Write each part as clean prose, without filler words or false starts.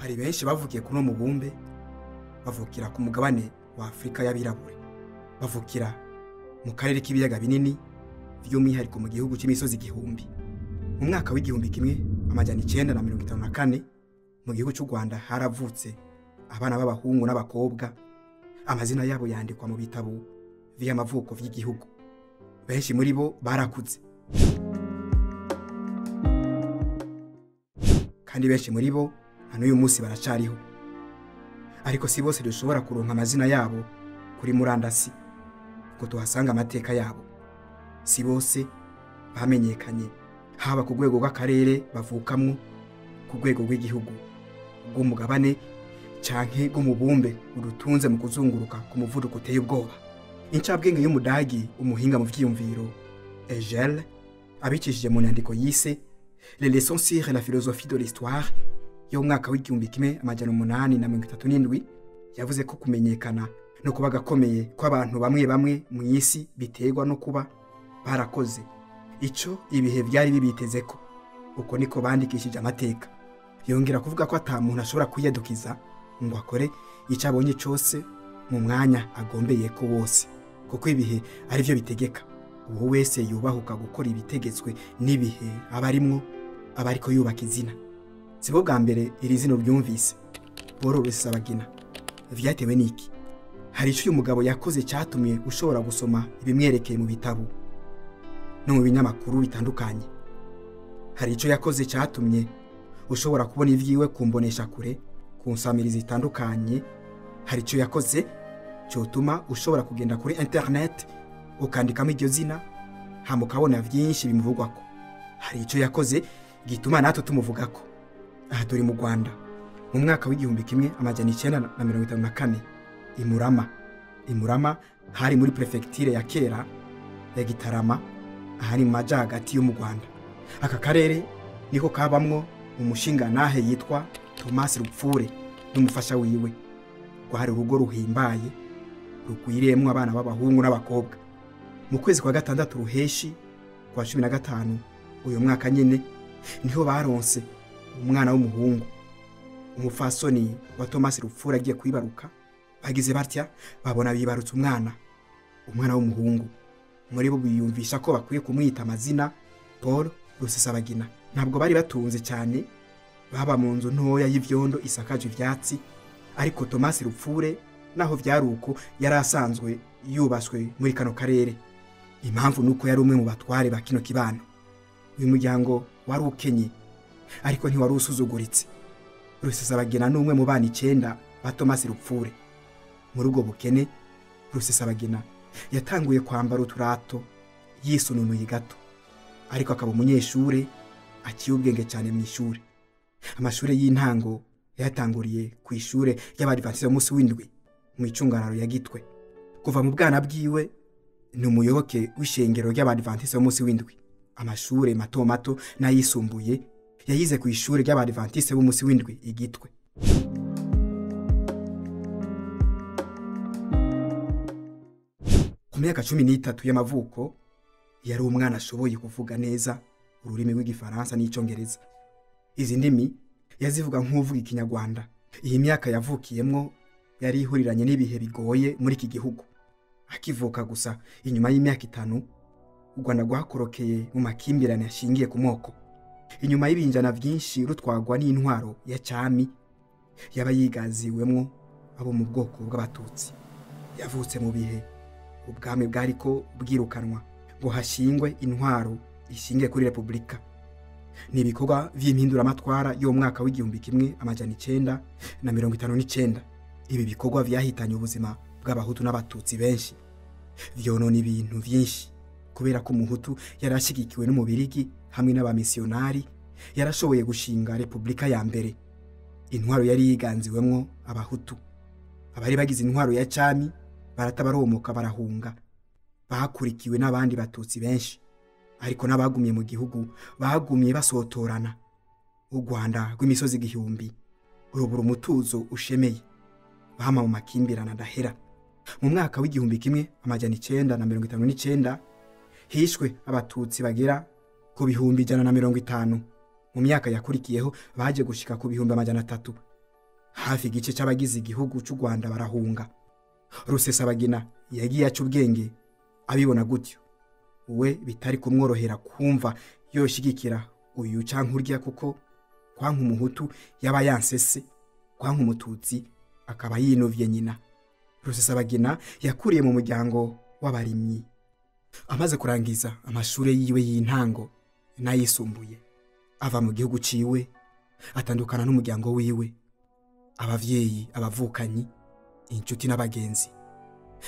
Hari benshi bavukiye kuno mubumbe, bavukira ku mugabane wa Afrika y'abirabure, bavukira mu karere k'ibiyaga binini by'umwihariko mu gihugu cy'imisozi igihumbi. Mu mwaka w'1954 mu gihugu cy'u Rwanda haravutse abana b'abahungu n'abakobwa, amazina yabo yandikwa mu bitabo vy'amavuko vy'igihugu. Benshi muri bo barakuze, kandi benshi muri bo na n'uyu munsi baracariho. Ariko si bose dushobora kuronka amazina yabo kuri murandasi ngo tuhasanga amateka yabo. Si bose bamenyekanye, haba ku rwego rw'akarere bavukamwo, ku rwego rw'igihugu, rw'umugabane canke rw'umubumbe udutunze mu kuzunguruka ku muvuduko uteye ubwoba. Incabwenge y'umudagi umuhinga mu vyiyumviro Hegel, abicishije mu nyandiko yise Les leçons sur la philosophie de l'histoire yo mwaka w'1837, yavuze ko kumenyekana no kuba gakomeye kw'abantu bamwe bamwe mu isi biterwa no kuba barakoze ico ibihe byari bibitezeko. Uko niko bandikishije amateka. Yongera kuvuga ko ata muntu ashobora kwiyadukiza ngo akore ico abonye cose mu mwanya agombeye ko wose, kuko ibihe ari byo bitegeka. Uwo wese yubahuka gukora ibitegetswe n'ibihe aba arimwo, aba ariko yubaka izina. Sibo bwa mbere iri zino ryumvise Paul Rusesabagina. Vyatewe n'iki? Hari ico uyu mugabo yakoze cyatumye ushobora gusoma ibimwerekeye mu bitabo no mu binyamakuru bitandukanye. Hari ico yakoze cyatumye ushobora kubona ivyiwe kumbonesha kure, ku nsamirizi zitandukanye. Hari ico yakoze cyotuma ushobora kugenda kuri internet ukandikamo iryo zina hama ukabona vyinshi bimuvugwako. Hari ico yakoze gituma natwe tumuvugako. Aha turi mu Rwanda mu mwaka w'1954 i Murama. I Murama hari muri prefecture ya kera ya Gitarama, ahari mu maja hagati yo mu Rwanda. Aka karere niko kabamwo umushingantahe yitwa Thomas Rupfure n'umufasha wiwe. Rwari urugo ruhimbaye rugwiriyemwo abana b'abahungu n'abakobwa. Mu kwezi kwa gatandatu ruheshi kwa 15 uyu mwaka nyene niho baronse umwana w'umuhungu. Umufasoni wa Thomas Rupfure agiye kwibaruka, bagize batya babona bibarutse umwana w'umuhungu. Muri bo biyumvisha ko bakwiye kumwita amazina Paul Rusesabagina. Ntabwo bari batunze cyane, baba mu nzu ntoya y'ivyondo isakaje ivyatsi, ariko Thomas Rupfure naho vyaruko yari asanzwe yubaswe muri kano karere. Impamvu nuko yari umwe mu batware ba kino kibano. Uyu muryango wari ukenye ariko ntiwari usuzuguritse. Rusesabagina ni umwe mu bana 9 ba Thomas Rupfure. Muri ubwo bukene Rusesabagina yatanguye kwambara uturato yisununuye gato, ariko akaba umunyeshure aciye ubwenge cyane mu ishure. Amashure y'intango yatanguriye ku ishure y'Abadivantisite b'umunsi w'indwi mu icungararo ya Gitwe. Kuva mu bwana bwiwe ni umuyoboke w'ishengero ry'Abadivantisite b'umunsi w'indwi. Amashure mato mato n'ayisumbuye yayize ku ishure ry'Abadivantisite b'umunsi w'indwi i Gitwe. Ku myaka 13 y'amavuko yari umwana ashoboye kuvuga neza ururimi rw'igifaransa n'icongereza. Izi ndimi yazivuga nk'uvuga ikinyarwanda. Iyi myaka yavukiyemwo yari ihuriranye n'ibihe bigoye muri iki gihugu. Akivuka gusa inyuma y'imyaka 5 u Rwanda rwakorokeye mu makimbirane ashingiye ku moko. Inyuma y'ibinjana vyinshi rutwagwa n'intwaro ya cami yaba yigaziwemwo abo mu bwoko bw'abatutsi. Yavutse mu bihe ubwami bwariko bwirukanwa ngo hashingwe intwaro ishingiye kuri republika. Ni ibikorwa vy'impinduramatwara yo mwaka w'1959. Ibi bikorwa vyahitanye ubuzima bw'abahutu n'abatutsi benshi, vyonona ibintu vyinshi. Kubera ko umuhutu yarashigikiwe n'umubirigi hamwe n'abamisiyonari, yarashoboye gushinga republika ya mbere. Intwaro yari yiganziwemwo abahutu. Abari bagize intwaro ya cami baratabaromoka barahunga, bakurikiwe n'abandi batutsi benshi. Ariko n'abagumye mu gihugu bagumye basotorana. U Rwanda rw'imisozi igihumbi urubura umutuzo ushemeye, bahama mu makimbirana adahera. Mu mwaka w'1959 hishwe abatutsi bagera ku 150,000. Mu myaka yakurikiyeho baje gushika ku 300,000. Hafi igice c'abagize igihugu c'u Rwanda barahunga. Rusesabagina yagiye aca ubwenge abibona gutyo, we bitari kumworohera kumva yoshigikira uyu canke urya, kuko kwanka umuhutu yaba yansese, kwanka umututsi akaba yinovye nyina. Rusesabagina yakuriye mu muryango w'abarimyi. Amaze kurangiza amashure yiwe y'intango n'ayisumbuye, ava mu gihugu ciwe, atandukana n'umuryango wiwe, abavyeyi, abavukanyi, inshuti n'abagenzi.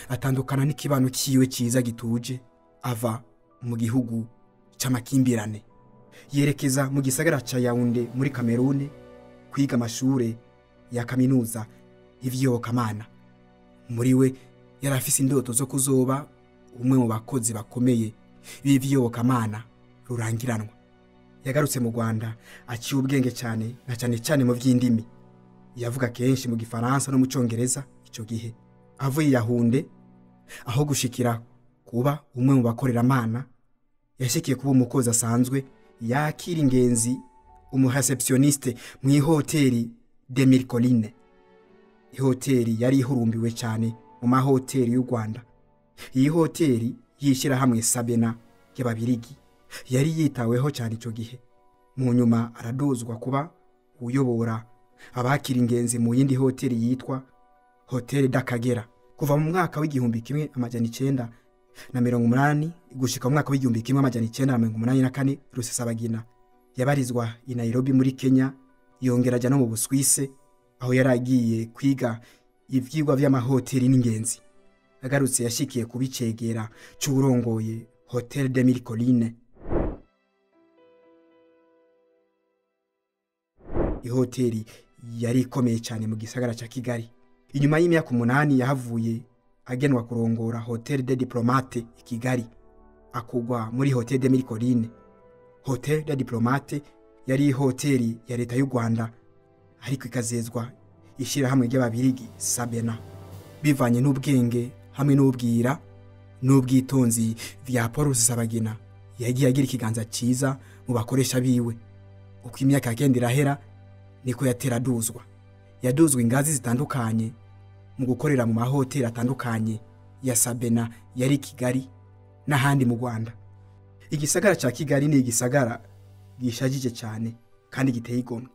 Atandukana n'ikibano ciwe ciza gituje, ava mu gihugu c'amakimbirane, yerekeza mu gisagara ca Yaounde muri Kamerune kwiga amashure ya kaminuza y'ivyiyobokamana. Muri we yari afise indoto zo kuzoba umwe mu bakozi bakomeye b'ivyiyobokamana rurangiranwa. Yagarutse mu Rwanda aciye ubwenge cyane, na cyane cyane mu vy'indimi. Yavuga kenshi mu Gifaransa no mu Congereza. Ico gihe avuye Yaounde, aho gushikira kuba umwe mu bakoreramana, yashikiye kuba umukozi asanzwe yakira ingenzi, umureceptionniste mu ihoteli de Mille Collines. Ihoteli yari ihurumbiwe cyane mu mahoteli y'u Rwanda. Iyi hoteli yishyirahamwe Sabena y'Ababirigi yari yitaweho cyane ico gihe. Mu nyuma araduzwa kuba uyobora abakira ingenzi mu yindi hoteli yitwa Hotel d'Akagera. Kuva mu mwaka w'1980 gushika mu mwaka w'1984, Rusesabagina yabarizwa i Nairobi muri Kenya, yongera aja no mu Buswise aho yari agiye kwiga ivyigwa vy'amahoteli n'ingenzi. Agarutse yashikiye kubicegera c'uwurongoye Hotel de Mille Collines. Ihoteli yari ikomeye cyane mu gisagara ca Kigali. Inyuma y'imyaka 8 yahavuye agenwa kurongora Hotel de Diplomate i Kigali, akugwa muri Hotel de Mille Collines. Hotel de Diplomate yari hoteli ya leta y'u Rwanda, ariko ikazezwa ishirahamwe ry'Ababirigi Sabena. Bivanye n'ubwenge hamwe n'ubwira n'ubwitonzi vya Paul Rusesabagina, yagiye agira ikiganza ciza mu bakoresha biwe. Uko imyaka yagenda irahera niko yatera aduzwa. Yaduzwa ingazi zitandukanye mu gukorera mu mahoteli atandukanye ya Sabena yari Kigali n'ahandi mu Rwanda. Igisagara ca Kigali ni igisagara gishajije cyane kandi giteye igomwe.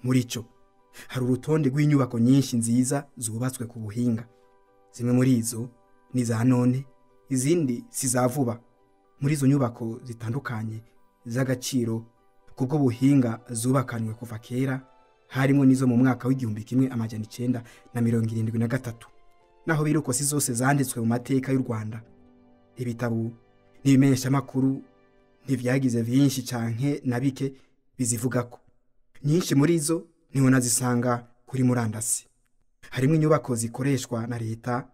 Muri cyo hari urutonde rw'inyubako nyinshi nziza zubatswe ku buhinga. Zimwe muri izo ni za none, izindi si za vuba. Muri izo nyubako zitandukanye z'agaciro kubwo buhinga zubakanywe kuva kera, harimo nizo mu mwaka w'1973. Naho biruko si zose zanditswe mu mateka y'u Rwanda. Ibitabo n'ibimenyeshamakuru ntivyagize vyinshi canke na bike bizivugako. Nyinshi muri izo niho nazisanga kuri murandasi. Harimo inyubako zikoreshwa na leta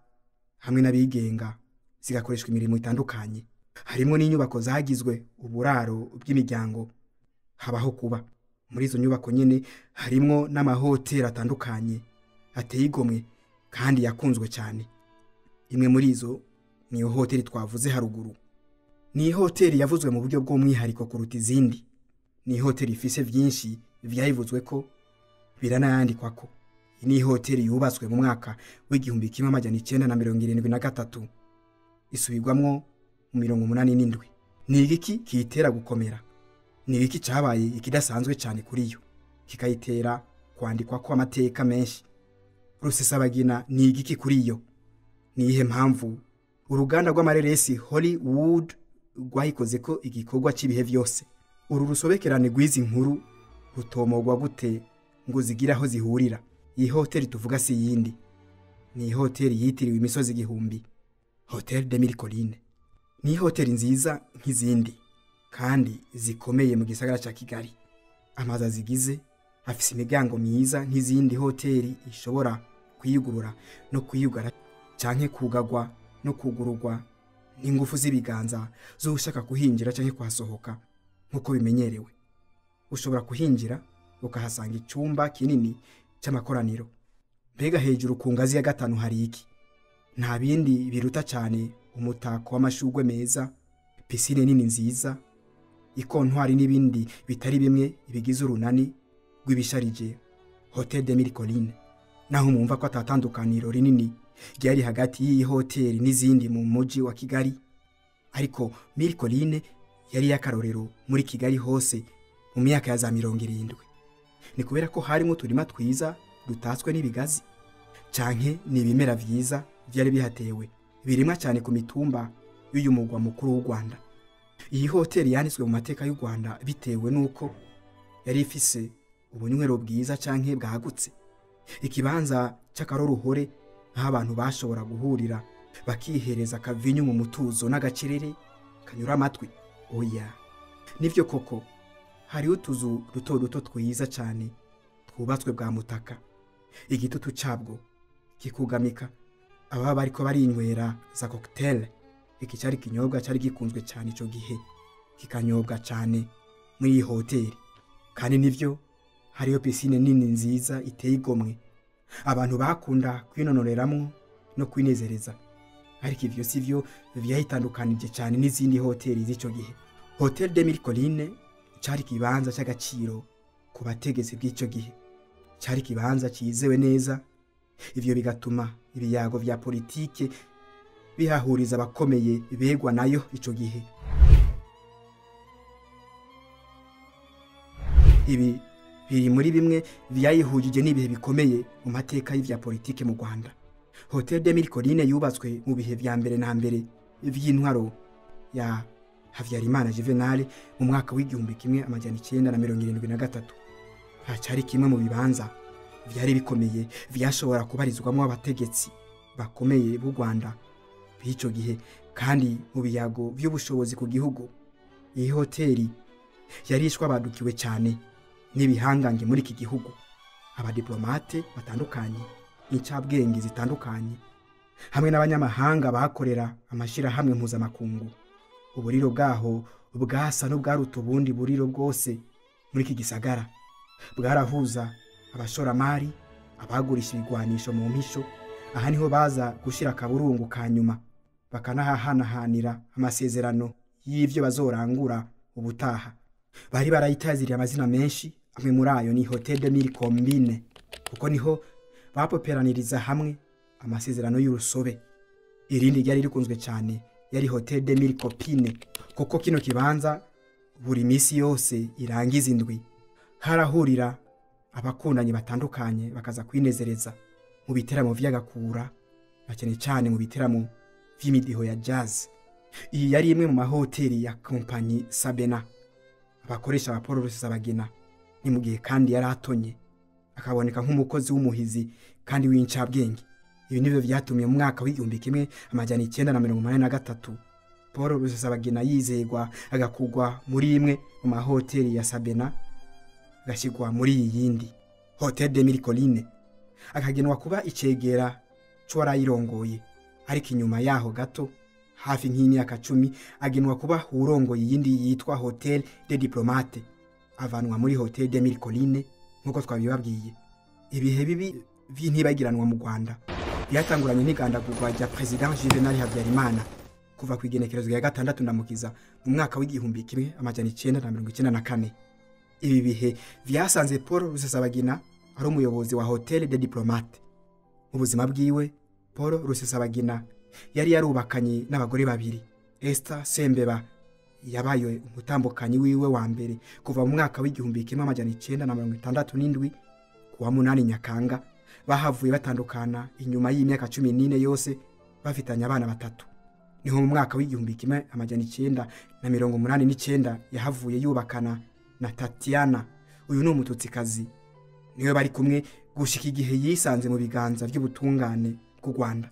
hamwe n'abigenga, zigakoreshwa imirimo itandukanye. Harimo n'inyubako zagizwe uburaro bw'imiryango habaho kuba. Muri izo nyubako nyene harimo n'amahoteli atandukanye ateye igomwe kandi yakunzwe cyane. Imwe muri izo ni hoteli twavuze haruguru. Ni hoteli yavuzwe mu buryo bw'umwihariko kuruta izindi. Ni hoteli ifise vyinshi vyayivuzwe ko biranayandikwa ko. Ni hoteli yubatswe mu mwaka w'1973, isubirwamwo mu 87. Ni igiki kiyitera gukomera? Ni igiki cabaye ikidasanzwe cyane kuri yo kikayitera kwandikwa ko amateka menshi? Rusesabagina ni igiki kuri yo? Ni iyihe mpamvu uruganda rw'amareresi Hollywood rwayikoze ko igikorwa cy'ibihe vyose? Uru rusobekerane rw'izi nkuru rutomogwa gute ngo zigira aho zihurira? Iyi hoteli tuvuga si yindi, ni hoteli yitiriwe imisozi igihumbi, Hotel de Mille Collines. Ni hoteli nziza nk'izindi kandi zikomeye mu gisagara ca Kigali. Amazu azigize afise imiryango myiza nk'izindi hoteli ishobora kwiyugurura no kwiyugara canke kugagwa no kugururwa n'ingufu z'ibiganza z'ushaka kuhinjira canke kuhasohoka nk'uko bimenyerewe. Ushobora kuhinjira ukahasanga icumba kinini c'amakoraniro. Mbega hejuru ku ngazi ya 5 hari iki? Nta bindi biruta cyane umutako w'amashugwe meza, pisine nini nziza, ikontwari n'ibindi bitari bimwe bigize urunani rw'ibisharije Hotel de Mille Collines. Naho mwumva ko atatandukaniro rinini ryari hagati y'iyi hoteli n'izindi mu mujyi wa Kigali, ariko Mille Collines yari y'akarorero muri Kigali hose mu myaka ya za 70. Ni kubera ko harimo uturima twiza dutatswe n'ibigazi canke ni ibimera vyiza vyari bihatewe birimwa cyane ku mitumba y'uyu mugwa mukuru w'u Rwanda. Iyi hoteli yanditswe mu mateka y'u Rwanda bitewe nuko yari ifise ubunywero bwiza canke bwagutse, ikibanza cy'akaroruhore aho abantu bashobora guhurira bakihereza akavinyu mu mutuzo n'agacerere kanyura amatwi. Oya, nivyo koko hariho utuzu duto duto twiza cyane twubatswe bwa mutaka, igitutu cabwo kikugamika ababa bariko barinywera za cocktail. Iki cyari kinyobwa cyari gikunzwe cyane ico gihe, kikanyobwa cyane muri iyi hoteli. Kandi nivyo hariyo piscine nini nziza iteye igomwe abantu bakunda kwinonoreramwo no kwinezereza. Ariko ivyo sivyo vyahitandukanije cyane n'izindi hoteli z'ico gihe. Hotel des Mille Collines cyari kibanza cy'agaciro ku bategetsi bw'ico gihe, cyari kibanza cyizewe neza. Ivyo bigatuma ibiyago vya politike bihahuriza abakomeye begwa nayo ico gihe. Ibi biri muri bimwe vyayihujije n'ibihe bikomeye mu mateka y'ivya politike mu Rwanda. Hotel des Mille Collines yubatswe mu bihe vya mbere na mbere vy'intwaro ya Habyarimana Juvenal mu mwaka w'1973. Hacari kimwe mu bibanza vyari bikomeye vyashobora kubarizwamo abategetsi bakomeye b'u Rwanda b'ico gihe, kandi mu biyago vy'ubushobozi ku gihugu. Iyi hoteli yarishwa badukiwe cyane n'ibihangange muri iki gihugu, abadiplomate batandukanye, incabwenge zitandukanye, hamwe n'abanyamahanga bakorera amashirahamwe mpuzamakungu. Uburiro bwaho bwasa n'ubwaruta ubundi buriro bwose muri iki gisagara, bwarahuza abashoramari, abagurisha ibigwanisho mu mpisho. Aha niho baza gushira akaburungu ka nyuma, bakanahahanahanira amasezerano y'ivyo bazorangura ubutaha. Bari barayitaziriye amazina menshi, amwe muri ayo ni Hotel des Mille Collines, kuko niho bapoperaniriza hamwe amasezerano y'urusobe. Irindi ryari rikunzwe cyane yari Hotel des Mille Copines, kuko kino kibanza buri misi yose irangiza indwi harahurira abakundanye batandukanye bakaza kwinezereza mu biteramo vy'agakura, na cyane cyane mu biteramo vy'imidiho ya jazz. Iyi yari imwe mu mahoteli ya kompanyi Sabena abakoresha ba Paul Rusesabagina. Ni mu gihe kandi yari atonye akaboneka nk'umukozi w'umuhizi kandi w'incabwenge. Ibi nivyo vyatumye mu mwaka w'1983 Paul Rusesabagina yizegwa agakugwa muri imwe mu mahoteli ya Sabena agashigwa muri iyi yindi Hotel des Mille Collines, akagenwa kuba icegera c'uwarayirongoye. Ariko inyuma yaho gato hafi nk'imyaka 10 agenwa kuba urongoye iyindi yitwa Hotel des Diplomates, avanwa muri Hotel des Mille Collines nkuko twabibabwiye. Ibihe bibi vy'intibagiranwa mu Rwanda byatanguranye n'igandagurwa rya President Juvenal Habyarimana kuva ku igenekerezo rya 6 Ndamukiza mu mwaka w'1994. Ibi bihe vyasanze Paul Rusesabagina ari umuyobozi wa Hotel des Diplomates. Mu buzima bwiwe Paul Rusesabagina yari yarubakanye n'abagore babiri. Esther Sembeba yabaye umutambukanyi wiwe wa mbere kuva mu mwaka w'1967 kuwa 8 Nyakanga. Bahavuye batandukana inyuma y'imyaka 14 yose bafitanye abana batatu. Niho mu mwaka w'1989 yahavuye yubakana na Tatiana. Uyu ni umututsikazi, niwe bari kumwe gushika igihe yisanze mu biganza by'ubutungane bw'u Rwanda.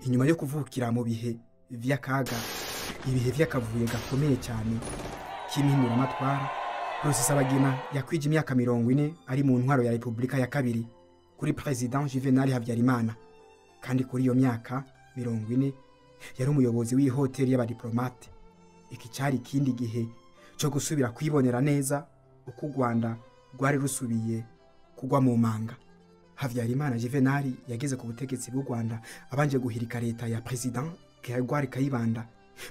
Inyuma yo kuvukira mu bihe vy'akaga, ibihe vy'akavuye gakomeye cyane k'impinduramatwara, Rusesabagina yakwije imyaka 40 ari mu ntwaro ya Republika ya kabiri kuri President Juvenal Habyarimana. Kandi kuri iyo myaka 40 yari umuyobozi w'ihoteli y'abadiplomate. Iki cyari ikindi gihe cyo gusubira kwibonera neza uko u Rwanda rwari rusubiye kugwa mu manga. Habyarimana Juvenal yageze ku butegetsi bw'u Rwanda abanje guhirika leta ya President Gregoire Kayibanda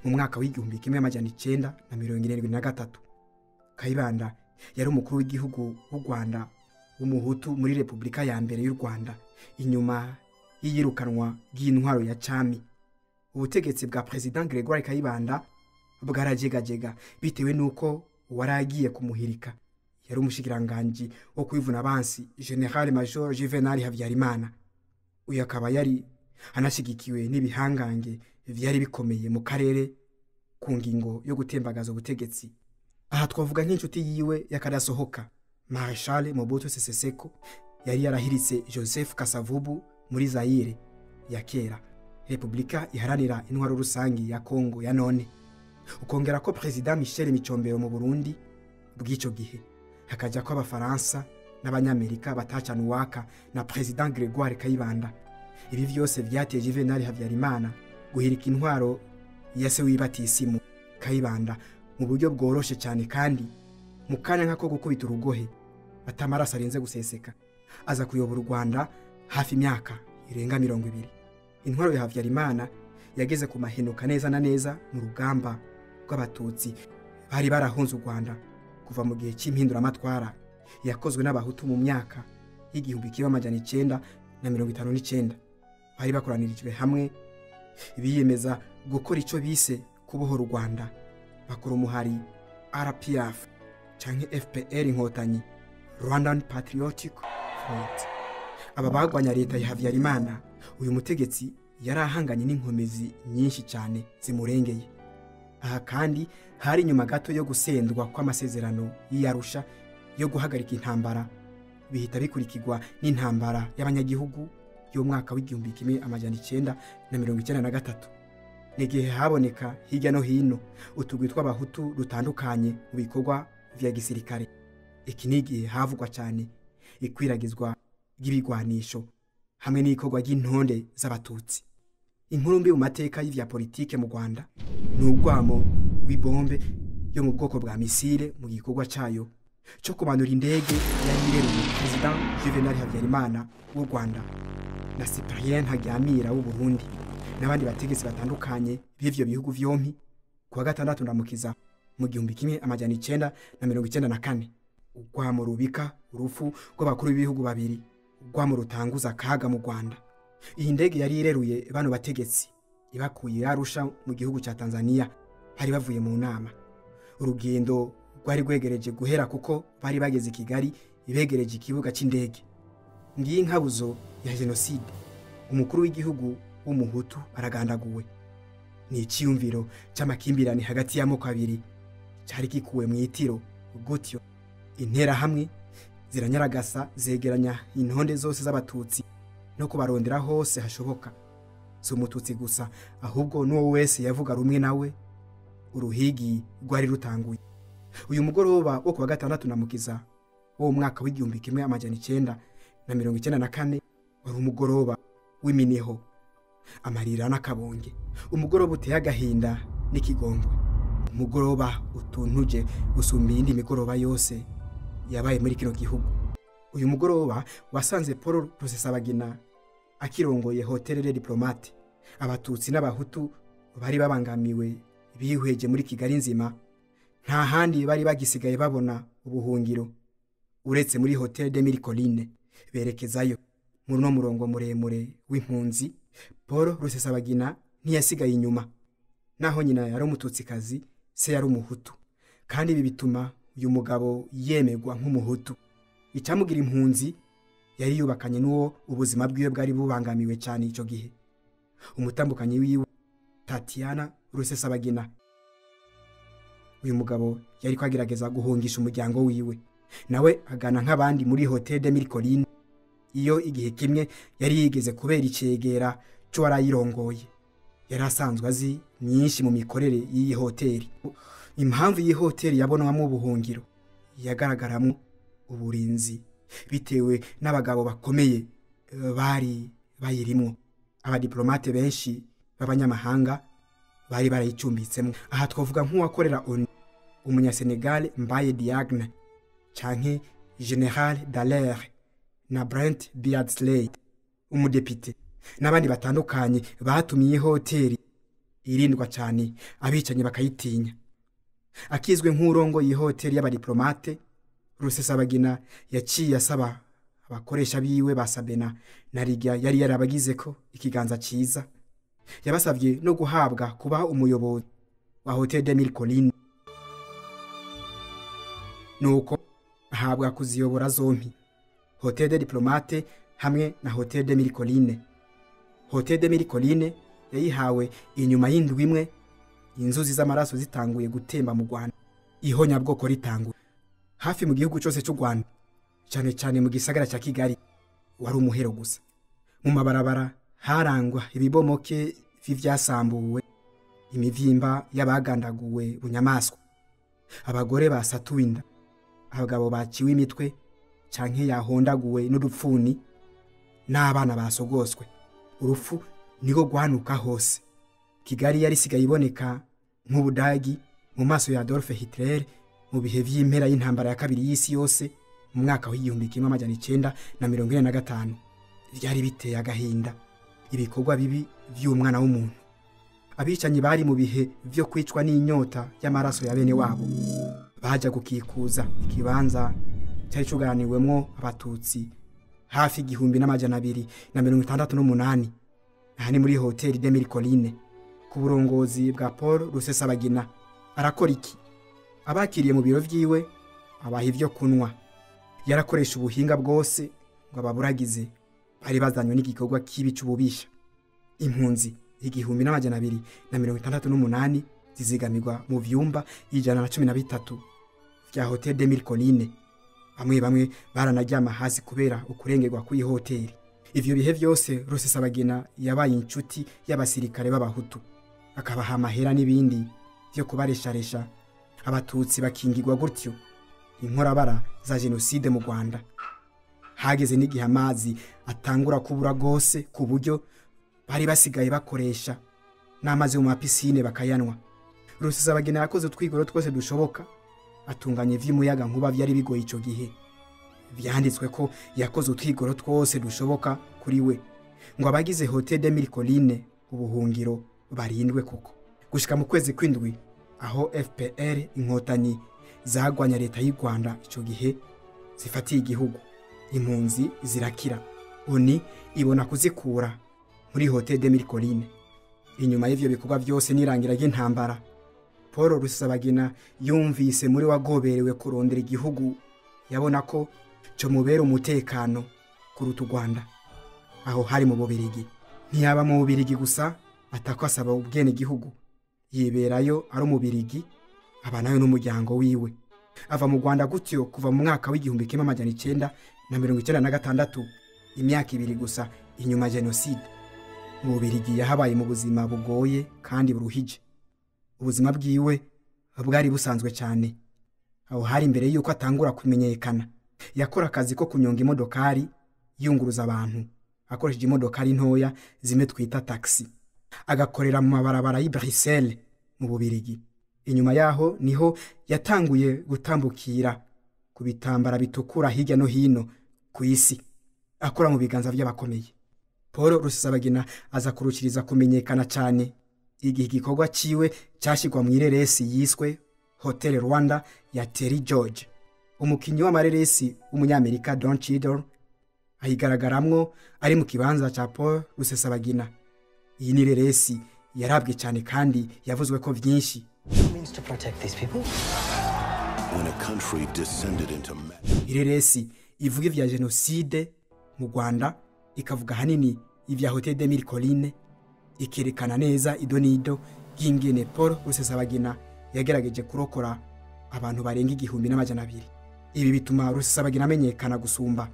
mu mwaka w'1973. Kayibanda Yari umukuru w'igihugu w'u Rwanda w'umuhutu muri Repubulika ya mbere y'u Rwanda inyuma y'iyirukanwa ry'intwaro ya cami. Ubutegetsi bwa President Gregoire Kayibanda bwarajegajega bitewe nuko waragiye kumuhirika yari umushikiranganji wo kwivuna abansi General Major Juvenal Habyarimana. Uyu akaba yari anashigikiwe n'ibihangange vyari bikomeye mu karere ku ngingo yo gutembagaza ubutegetsi. Aha twavuga nk'inshuti yiwe yakadasohoka Marshal Mobutu Sese Seko yari yarahiritse Joseph Kasavubu muri Zaire ya kera, Republika iharanira intwaro rusangi ya Kongo ya none. Ukongera ko President Michel Micombero mu Burundi bw'ico gihe, hakaja ko abafaransa n'abanyamerika batacana uwaka na President Gregoire Kayibanda. Ibi vyose vyateye Juvenal Habyarimana guhirika intwaro ya se w'ibatisimu Kayibanda mu buryo bworoshe cyane kandi mu kanya nk'ako gukubita urugohe atamaraso arenze guseseka, aza kuyobora u Rwanda hafi imyaka irenga 20. Intwaro ya Habyarimana yageze ku mahenuka neza na neza mu rugamba rw'abatutsi bari barahunze u Rwanda kuva mu gihe cy'impinduramatwara yakozwe n'abahutu mu myaka y'1959. Bari bakoranirijwe hamwe biyemeza gukora ico bise kubohora u Rwanda, bakora umuhari RPF canke FPR Inkotanyi, Rwandan Patriotic Front. Aba bagwanya leta ya Habyarimana. Uyu mutegetsi yari ahanganye n'inkomezi nyinshi cyane zimurengeye. Aha kandi hari nyuma gato yo gusendwa kw'amasezerano y'Arusha yo guhagarika intambara, bihita bikurikirwa n'intambara y'abanyagihugu y'umwaka w'1993. N'igihe haboneka hirya no hino utugwi tw'abahutu rutandukanye mu bikorwa vya gisirikare. Iki ni igihe havugwa cyane ikwiragizwa ry'ibigwanisho hamwe n'ikorwa ry'intonde z'abatutsi. Inkuru mbi mu mateka y'ivya politike mu Rwanda ni urwamo rw'ibombe yo mu bwoko bwa misile mu gikorwa cayo cyo kumanura indege yari ireruye President Juvenal Habyarimana w'u Rwanda na Cyprien Ntaryamira w'u Burundi n'abandi bategetsi batandukanye b'ivyo bihugu vyompi kuwa gatandatu ndamukiza mu 1994. Urwamo rubika urupfu rw'abakuru b'ibihugu babiri, urwamo rutanguza akaga mu Rwanda. Iyi ndege yari ireruye bano bategetsi ibakuye Arusha mu gihugu ca Tanzania, bari bavuye mu nama. Urugendo rwari rwegereje guhera kuko bari bageze Kigali ibegereje ikibuga c'indege. Ngiyi nkabuzo ya jenoside, umukuru w'igihugu w'umuhutu aragandaguwe. Ni iciyumviro c'amakimbirane hagati y'amoko abiri cari gikuwe mu itiro gutyo. Intera hamwe ziranyaragasa zegeranya intonde zose z'abatutsi no kubarondera hose hashoboka. Si umututsi gusa ahubwo n'uwo wese yavuga rumwe nawe, uruhigi rwari rutanguye. Uyu mugoroba wo kuwa gatandatu ndamukiza wo mwaka w'1994 wari umugoroba w'iminiho, amarira n'akabonge, umugoroba uteye agahinda n'ikigongwe, umugoroba utuntuje gusumba iyindi migoroba yose yabaye muri kino gihugu. Uyu mugoroba wasanze Paul Rusesabagina akirongoye Hotel des Diplomates. Abatutsi n'abahutu bari babangamiwe bihweje muri Kigali nzima, nta handi bari bagisigaye babona ubuhungiro uretse muri Hotel des Mille Collines. Berekezayo muri no murongo muremure w'impunzi. Paul Rusesabagina ntiyasigaye inyuma, naho nyina yari umututsikazi, se yari umuhutu, kandi ibi bituma uyu mugabo yemegwa nk'umuhutu. Icyamugira impunzi yari yubakanye n'uwo ubuzima bwiwe bwari bubangamiwe cyane ico gihe, umutambukanyi wiwe Tatiana Rusesabagina. Uyu mugabo yari kwagerageza guhungisha umuryango wiwe, nawe agana nk'abandi muri Hotel des Mille Collines, iyo igihe kimwe yari yigeze kubera icegera c'uwarayirongoye. Yari asanzwe azi myinshi mu mikorere y'iyi hoteli. Impamvu iyi hoteli yabonwamo ubuhungiro yagaragaramwo uburinzi bitewe n'abagabo bakomeye bari bayirimwo. Abadiplomate benshi b'abanyamahanga bari barayicumbitsemo. Aha twavuga nk'uwakorera ONU umunyasenegal Mbaye Diagne canke General Dallaire na Brent Beardsley umudepite n'abandi batandukanye batumiye hoteli irindwa cyane, abicanyi bakayitinya. Akizwe nk'urongo iyi hoteli y'abadiplomate Rusesabagina yaciye asaba abakoresha biwe basabena na Rigya yari yarabagize ko ikiganza ciza. Yabasavye no guhabwa kuba umuyobozi wa Hotel des Mille Collines, nuko ahabwa kuziyobora zompi, Hotel des Diplomates hamwe na Hotel des Mille Collines. Hotel des Mille Collines yayihawe inyuma y'indwi imwe inzuzi z'amaraso zitanguye gutemba mu Rwanda, ihonyabwoko ritanguye hafi mu gihugu cyose cy'u Rwanda, cyane cyane mu gisagara cya Kigali. Wari umuhero gusa. Mu mabarabara harangwa ibibomoke vy'ivyasambuwe, imivyimba y'abagandaguwe bunyamaswa, abagore basatuwe inda, abagabo baciwe imitwe canke yahondaguwe n'udupfuni, n'abana basogoswe. Urupfu niko rwanuka hose. Kigali yari isigaye iboneka nk'Ubudagi mu maso ya Adolf Hitler mu bihe vy'impera y'intambara ya kabiri y'isi yose mu mwaka w'1945. Vyari biteye agahinda ibikorwa bibi vy'umwana w'umuntu. Abicanyi bari mu bihe vyo kwicwa n'inyota y'amaraso ya bene wabo, baja gukikuza ikibanza cyari cugaraniwemwo Abatutsi hafi 1268, aha ni muri Hotel des Mille Collines, ku burongozi bwa Paul Rusesabagina. Arakora iki? Abakiriye mu biro vyiwe abaha ivyo kunwa. Yarakoresha ubuhinga bwose ngo ababuragize bari bazanywe n'igikorwa kibi c'ububisha. Impunzi 1268 zizigamirwa mu vyumba 113 vya Hotel des Mille Collines. Bamwe bamwe baranaryama hasi kubera ukurengerwa kw'iyi hoteli. Ivyo bihe vyose Rusesabagina yabaye inshuti y'abasirikare b'Abahutu, akabaha amahera n'ibindi vyo kubaresharesha. Abatutsi bakingirwa gutyo inkorabara za jenoside mu Rwanda. Hageze n'igihe amazi atangura kubura gose, ku buryo bari basigaye bakoresha n'amazi mu mapisine bakayanwa. Rusesabagina yakoze utwigoro twose dushoboka, atunganya ivy'umuyaga nkuba vyari bigoye ico gihe. Vyanditswe ko yakoze utwigoro twose dushoboka kuri we ngo abagize Hotel des Mille Collines ubuhungiro barindwe koko. Gushika mu kwezi kw'indwi, aho FPR Inkotanyi zagwanya leta y'u Rwanda ico gihe zifatiye igihugu, impunzi zirakira. ONU ibona kuzikura muri Hotel des Mille Collines. Inyuma y'ivyo bikorwa vyose n'irangira ry'intambara, Paul Rusesabagina yumvise muri wagoberewe kurondera igihugu yabona ko cyo mubera umutekano kuruta u Rwanda. Aho hari mu Bubirigi. Ntiyaba mu Bubirigi gusa, atako asaba ubwene gihugu, yiberayo ari umubirigi, abanayo n'umuryango wiwe. Ava mu Rwanda gutyo kuva mu mwaka w'1996, imyaka ibiri gusa inyuma jenoside. Mu Bubirigi yahabaye mu buzima bugoye kandi buruhije. Ubuzima bwiwe bwari busanzwe cyane. Aho hari imbere yuko atangura kumenyekana. Yakora akazi ko kunyonga imodokari yunguruza abantu akoresheje imodokari ntoya zimwe twita taxi, agakorera mu mabarabara y'i Bruxelles mu Bubirigi. Inyuma yaho niho yatanguye gutambukira ku bitambara bitukura hirya no hino ku isi, akora mu biganza by'abakomeye. Paul Rusesabagina aza kurukiriza kumenyekana cyane igihe igikorwa ciwe cyashyirwa mu ireresi yiswe Hotel Rwanda ya Terry George. Umukinyi w'amareresi w'umunyamerika Don Cheadle ayigaragaramwo ari mu kibanza ca Paul Rusesabagina. Iyi ni reresi yarabwe cyane kandi yavuzwe ko vyinshi. Ireresi ivuga ivya jenoside mu Rwanda, ikavuga hanini ivya Hotel des Mille Collines, ikerekana neza idonido ry'ingene Paul Rusesabagina yagerageje kurokora abantu barenga 1200. Ibi bituma Rusesabagina amenyekana gusumba,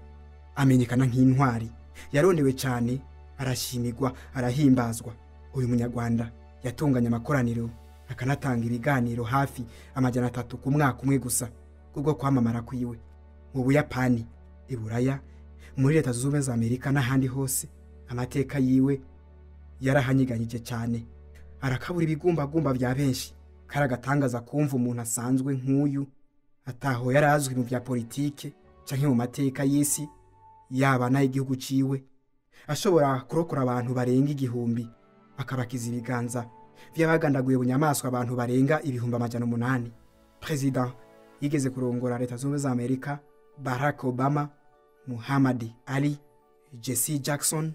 amenyekana nk'intwari. Yarondewe cyane, arashimigwa, arahimbazwa. Uyu munyarwanda yatunganya amakoraniro akanatanga ibiganiro hafi 300 ku mwaka umwe gusa kubwo kwamamara kwiwe. Mu Buyapani, i Buraya, muri Leta Zunze Ubumwe za Amerika n'ahandi hose, amateka yiwe yarahanyiganyije cyane. Arakabura ibigumbagumba bya benshi. Karagatangaza kumva umuntu asanzwe nk'uyu ataho yarazwi mu bya politike canke mu mateka y'isi yaba n'ay'igihugu ciwe, ashobora kurokora abantu barenga 1000 akabakiza ibiganza vy'abagandaguye bunyamaswa abantu barenga 800,000. President yigeze kurongora Leta Zunze za Amerika Barack Obama, Muhammad Ali, Jesse Jackson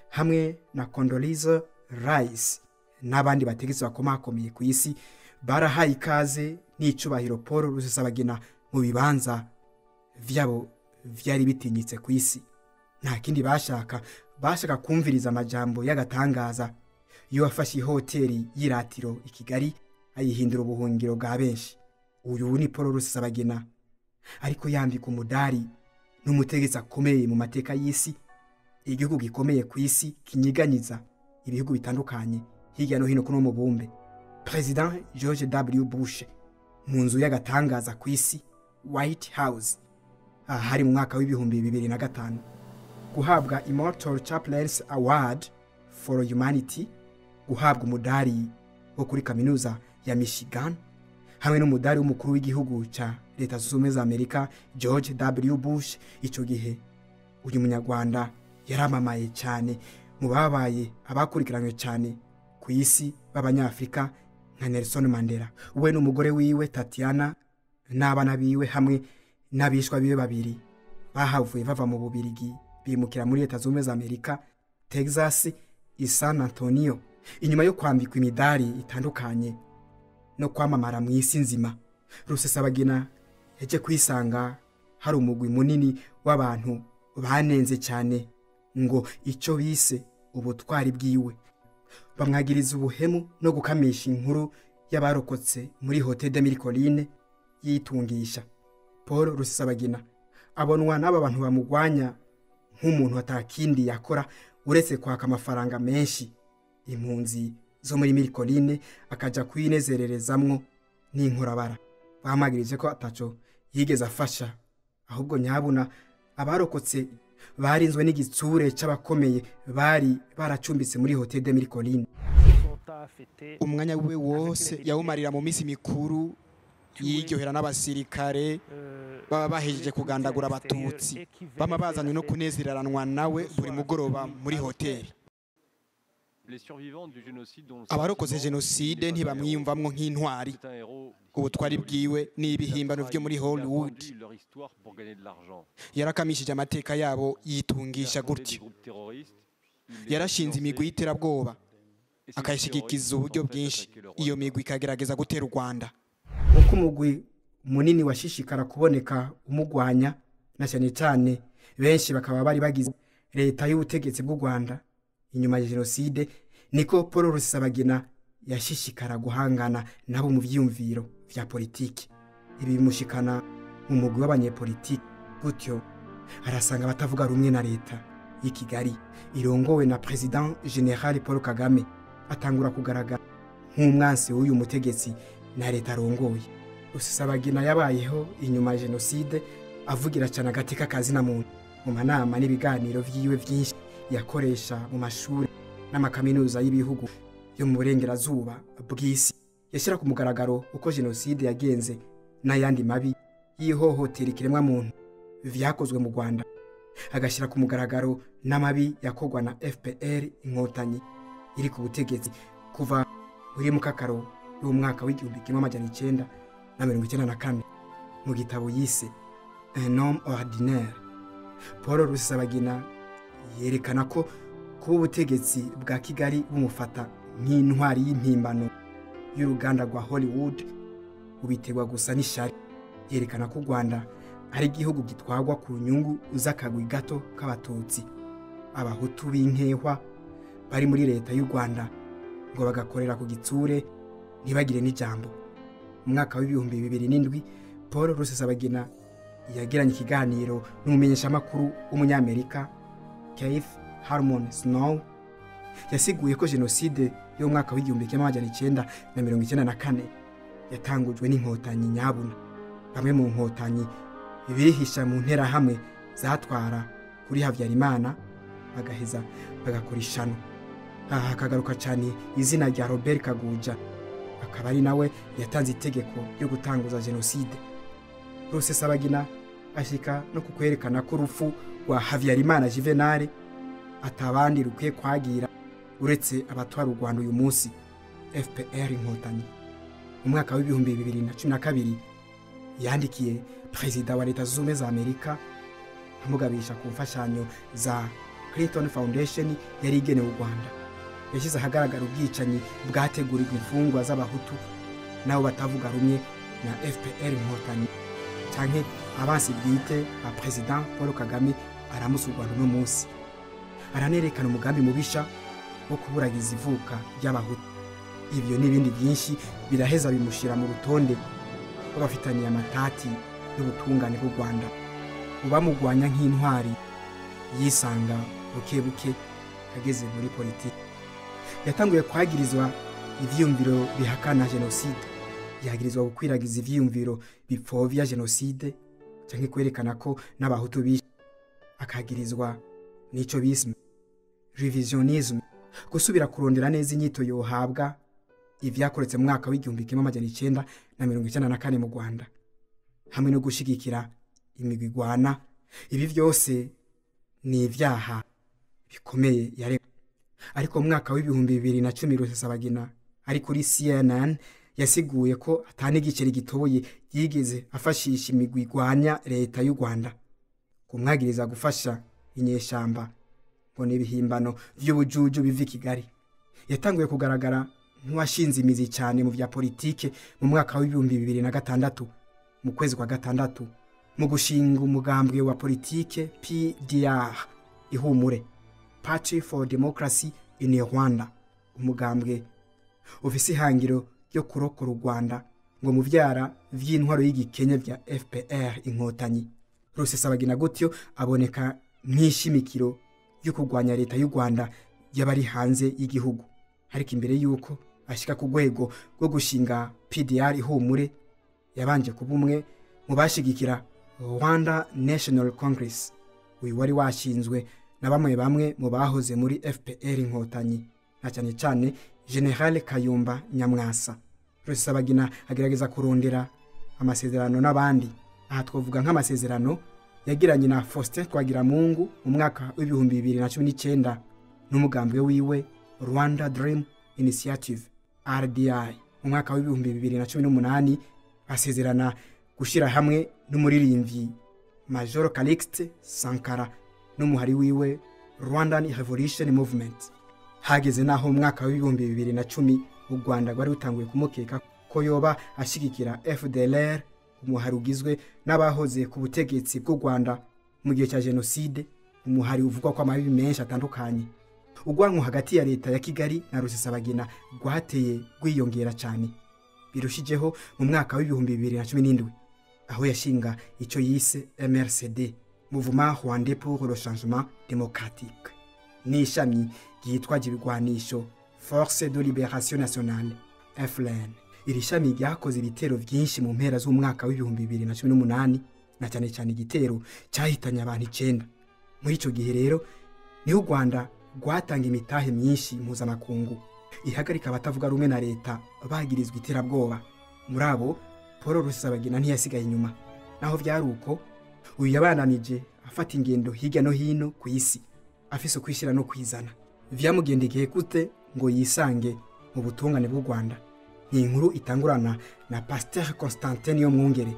hamwe na Condoleezza Rice n'abandi bategetsi bakomakomeye ku isi barahaye ikaze n'icubahiro Paul Rusesabagina mu bibanza vyabo vyari bitinyitse ku isi. Nta kindi bashaka, bashaka kumviriza amajambo y'agatangaza iyo afashe ihoteli y'iratiro i Kigali ayihindura ubuhungiro bwa benshi. Uyu ni Paul Rusesabagina ariko yambika umudari n'umutegetsi akomeye mu mateka y'isi, igihugu gikomeye ku isi kinyiganyiza ibihugu bitandukanye hirya no hino kuno mubumbe. President George W. Bush mu nzu y'agatangaza ku isi White House, ahari mu mwaka w'2005, guhabwa Immortal Chaplains Award for Humanity, guhabwa umudari wo kuri kaminuza ya Michigan hamwe n'umudari w'umukuru w'igihugu ca Leta Zunze Ubumwe za Amerika George W. Bush. Ico gihe uyu munyarwanda yaramamaye cyane mu babaye abakurikiranywe cyane ku isi b'abanyafrika nka Nelson Mandela. We n'umugore wiwe Tatiana n'abana biwe hamwe n'abishwa biwe babiri bahavuye bava mu Bubirigi bimukira muri Leta Zunze Ubumwe za Amerika, Texas i San Antonio. Inyuma yo kwambikwa imidari itandukanye no kwamamara mu isi nzima, Rusesabagina yaje kwisanga hari umugwi munini w'abantu banenze cyane ngo icyo bise ubutwari bwiwe, bamwagiriza ubuhemu no gukamisha inkuru y'abarokotse muri Hotel de Mille Collines yitungisha. Paul Rusesabagina abonwa n'aba bantu bamugwanya nk'umuntu atakindi yakora uretse kwaka amafaranga menshi impunzi zo muri Mille Collines akaja kwinezererezamwo n'inkorabara. Bamagirije ko ataco yigeze afasha, ahubwo nyabuna abarokotse barinzwe n'igitsure c'abakomeye bari baracumbitse muri Hotel de Mille Collines. Umwanya wiwe wose yawumarira mu misi mikuru yiryohera n'abasirikare baba bahejeje kugandagura abatutsi, bama bazanywe no kunezereranwa nawe buri mugoroba muri hoteli. Abarokoze jenoside ntibamwiyumvamwo nk'intwari, ubutwari bwiwe n'ibihimbano vyo muri Hollywood. Yarakamishije amateka yabo yitungisha gutyo. Yarashinze imigwi y'iterabwoba akayishigikiza uburyo bwinshi, iyo migwi ikagerageza gutera u Rwanda. Uko umugwi munini washishikara kuboneka umugwanya, na cyane cyane benshi bakaba bari bagize leta y'ubutegetsi bw'u Rwanda inyuma ya jenoside, niko Paul Rusesabagina yashishikara guhangana nabo mu vyiyumviro vya politiki. Ibi bimushikana mu mugwi w'abanyepolitiki, gutyo arasanga abatavuga rumwe na leta y'i Kigali irongowe na President General Paul Kagame, atangura kugaragara nk'umwansi w'uyu mutegetsi na leta arongoye. Rusesabagina yabayeho inyuma ya jenoside avugira cyane agateka kazina muntu mu manama n'ibiganiro vyiwe vyinshi yakoresha mu mashuri n'amakaminuza y'ibihugu yo mu burengerazuba bw'isi. Yashyira ku mugaragaro uko jenoside yagenze n'ayandi mabi y'ihohotera ikiremwa muntu vyakozwe mu Rwanda, agashyira ku mugaragaro n'amabi yakorwa na FPR Inkotanyi iri ku butegetsi kuva muri mukakaro y'umwaka w'1994. Mu gitabo yise Un homme ordinaire, Paul Rusesabagina yerekana ko kuba ubutegetsi bwa Kigali bumufata nk'intwari y'impimbano y'uruganda rwa Hollywood ubiterwa gusa n'ishari. Yerekana ko u Rwanda ari igihugu gitwagwa ku nyungu z'akagwi gato k'abatutsi, abahutu b'inkehwa bari muri leta y'u Rwanda ngo bagakorera ku gitsure ntibagire n'ijambo. Mu mwaka w'2007 Paul Rusesabagina yagiranye ikiganiro n'umumenyeshamakuru w'umunyamerika Keith Harmon Snow. Yasiguye ko jenoside y'umwaka w'1994 yatangujwe n'inkotanyi nyabuna. Bamwe mu nkotanyi bihisha mu nterahamwe zatwara kuri Habyarimana bagaheza bagakora ishano. Aha hakagaruka cyane izina rya Robert Kaguja, akaba ari nawe yatanze itegeko ryo gutanguza jenoside. Rusesabagina ashika no kukwerekana ko urupfu rwa Habyarimana Juvenal atabandi rukwiye kwagira uretse abatwara u Rwanda uyu munsi FPR Inkotanyi. Mu mwaka w'2012 Yandikiye perezida wa Leta Zunze Ubumwe za Amerika amugabisha ku mfashanyo za Clinton Foundation yari igenewe u Rwanda. Yashyize ahagaragara ubwicanyi bwategurirwa imfungwa z'abahutu nabo batavuga rumwe na FPR Inkotanyi canke abansi bwite ba President Paul Kagame aramusa u Rwanda uno munsi. Aranerekana umugambi mubisha wo kuburagiza ivuka ry'abahutu. Ibyo n'ibindi byinshi biraheza bimushira mu rutonde rw'abafitaniye amatati n'ubutungane bw'u Rwanda. Ubamugwanya nk'intwari yisanga buke buke ageze muri politiki. Yatanguye kwagirizwa ivyiyumviro bihakana jenoside, yagirizwa gukwiragiza ivyiyumviro bipfovya jenoside canke kwerekana ko n'abahutu bishe, akagirizwa n'ico bise revisionism, gusubira kurondera neza inyito yohabwa ivyakoretse mu mwaka w'1994 mu Rwanda, hamwe no gushigikira imigwi igwana. Ibi vyose ni ivyaha bikomeye yare. Ariko mu mwaka w'2010 Rusesabagina ari kuri CNN yasiguye ko atani igiceri gitoboye yigeze afashisha imigwi igwanya leta y'u Rwanda, kumwagiriza gufasha inyeshamba ngo n'ibihimbano vy'ubujuju biva i Kigali. Yatanguye kugaragara nk'uwashinze imizi cyane mu vya politike mu mwaka w'2006 mu kwezi kwa gatandatu, mu gushinga umugambwe wa politike PDR Ihumure, Party for Democracy in Rwanda, umugambwe ufise ihangiro ryo kurokora u Rwanda ngo mu vyara vy'intwaro y'igikenye vya FPR Inkotanyi. Rusesabagina gutyo aboneka nk'ishimikiro yo kurwanya leta y'u Rwanda y'abari hanze y'igihugu. Ariko imbere yuko ashika ku rwego rwo gushinga PDR Ihumure, yabanje kuba umwe mu bashigikira Rwanda National Congress, uyu wari washinzwe na bamwe bamwe mu bahoze muri FPR Inkotanyi, na cyane cyane General Kayumba Nyamwasa. Rusesabagina agerageza kurondera amasezerano n'abandi. Aha twavuga nk'amasezerano yagiranye na Faustin Twagiramungu mu mwaka w'2019 n'umugambwe wiwe Rwanda Dream Initiative RDI. Mu mwaka w'2018 asezerana gushira hamwe n'umuririmbyi Major Calixte Sankara n'umuhari wiwe Rwandan Revolution Movement. Hageze naho mu mwaka w'2010 u Rwanda rwari rutanguye kumukeka ko yoba ashigikira FDLR, umuhari ugizwe n'abahoze ku butegetsi bw'u Rwanda mu gihe cya jenoside, umuhari uvugwa ko amabibi menshi atandukanye. Urwanko hagati ya leta ya Kigali na Rusesabagina rwateye rwiyongera cyane birushijeho mu mwaka w'2017 aho yashinga icyo yise MRCD, Mouvement Rwandais pour le Changement Démocratique, n'ishami ryitwa ibigwanisho Force de Libération Nationale FLN. Iri shami ryakoze ibitero byinshi mu mpera z'umwaka w'2018, na cyane cyane igitero cyahitanye abantu 9. Muri ico gihe rero niho u Rwanda rwatanga imitahe myinshi mpuzamakungu ihagarika abatavuga rumwe na leta bagirizwa iterabwoba. Muri abo Paul Rusesabagina ntiyasigaye inyuma. Naho vyari uko, uyu yabananije afata ingendo hirya no hino ku isi afise ukwishira no kwizana. Vyamugendekeye gute ngo yisange mu butungane bw'u Rwanda? Ni inkuru itangurana na Pasteur Constantin Niyomwungere.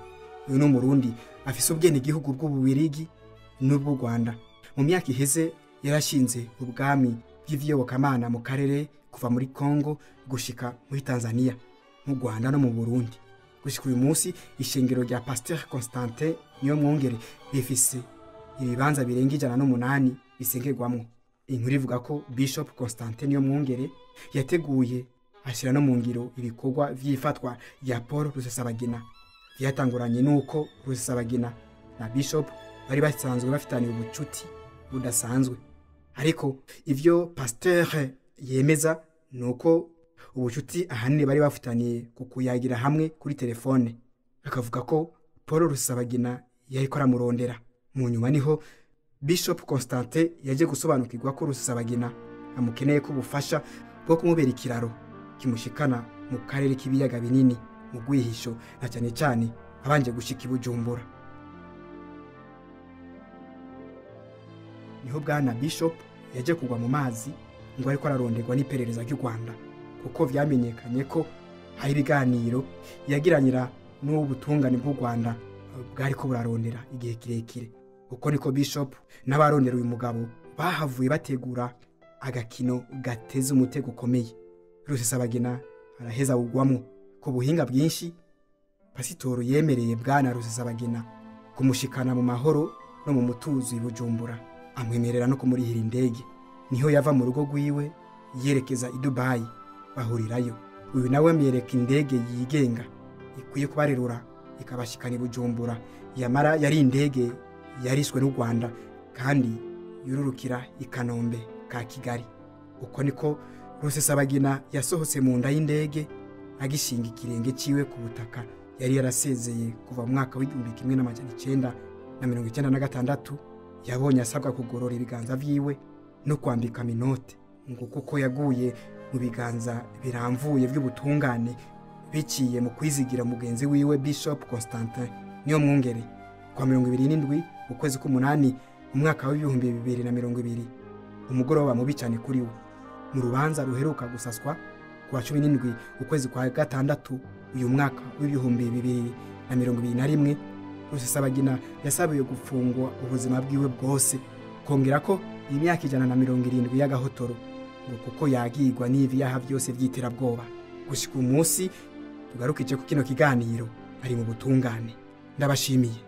Uyu ni Umurundi afise ubwene igihugu bw'Ububirigi n'ubw'u Rwanda. Mu myaka iheze yarashinze ubwami bw'ivyiyobokamana mu karere kuva muri Congo gushika muri Tanzania, mu Rwanda no mu Burundi. Gushika uyu munsi ishengero rya Pasteur Constantin Niyomwungere rifise ibibanza birenga 108 bisengerwamwo. Inkuru ivuga ko Bishop Constantin Niyomwungere yateguye ashyira no mu ngiro ibikorwa vy'ifatwa rya Paul Rusesabagina. Vyatanguranye nuko Rusesabagina na Bishop bari basanzwe bafitaniye ubucuti budasanzwe. Ariko ivyo Pasteur yemeza nuko ubucuti ahanini bari bafitaniye ku kuyagira hamwe kuri telefone. Akavuga ko Paul Rusesabagina yariko aramurondera. Mu nyuma niho Bishop Constantin yaje gusobanukirwa ko Rusesabagina amukeneye ko ubufasha bwo kumubera ikiraro kimushikana mu karere k'ibiyaga binini mu rwihisho, na cyane cyane abanje gushika i Bujumbura. Niho bwana Bishop yaje kugwa mu mazi ngo ariko araronderwa n'iperereza ry'u Rwanda, kuko vyamenyekanye ko hari ibiganiro yagiranyira n'ubutungane bw'u Rwanda bwari ko burarondera igihe kirekire. Uko niko Bishop n'abarondera uyu mugabo bahavuye bategura agakino gateze umutego ukomeye. Rusesabagina araheza ugwamwo ku buhinga bwinshi. Pasitoro yemereye bwana Rusesabagina kumushikana mu mahoro no mu mutuzo i Bujumbura, amwemerera no kumurihira indege. Niho yava mu rugo rwiwe yerekeza i Dubai, bahurirayo. Uyu nawe amwereka indege yigenga ikwiye kubarerura ikabashikana i Bujumbura. Yamara yari indege yarishwe n'u Rwanda kandi yururukira i Kanombe ka Kigali. Uko niko Rusesabagina yasohotse mu nda y'indege agishinga ikirenge ciwe ku butaka yari yarasezeye kuva mu mwaka w'1996. Yabonye asabwa kugorora ibiganza vyiwe no kwambika minote, ngo kuko yaguye mu biganza biramvuye by'ubutungane biciye mu kwizigira mugenzi wiwe Bishop Constantin niyo mwungere. Kwa 27 ukwezi k'umunani umwaka w'2020, umugoroba mubi cyane kuri we mu rubanza ruheruka gusaswa kuwa 17 ukwezi kwa gatandatu uyu mwaka w'2021, Rusesabagina yasabiwe gufungwa ubuzima bwiwe bwose, kongera ko imyaka 170 y'agahotoro, ngo kuko yagirwa n'ivyaha byose by'iterabwoba. Gushika umunsi tugarukije ku kino kiganiro ari mu butungane. Ndabashimiye.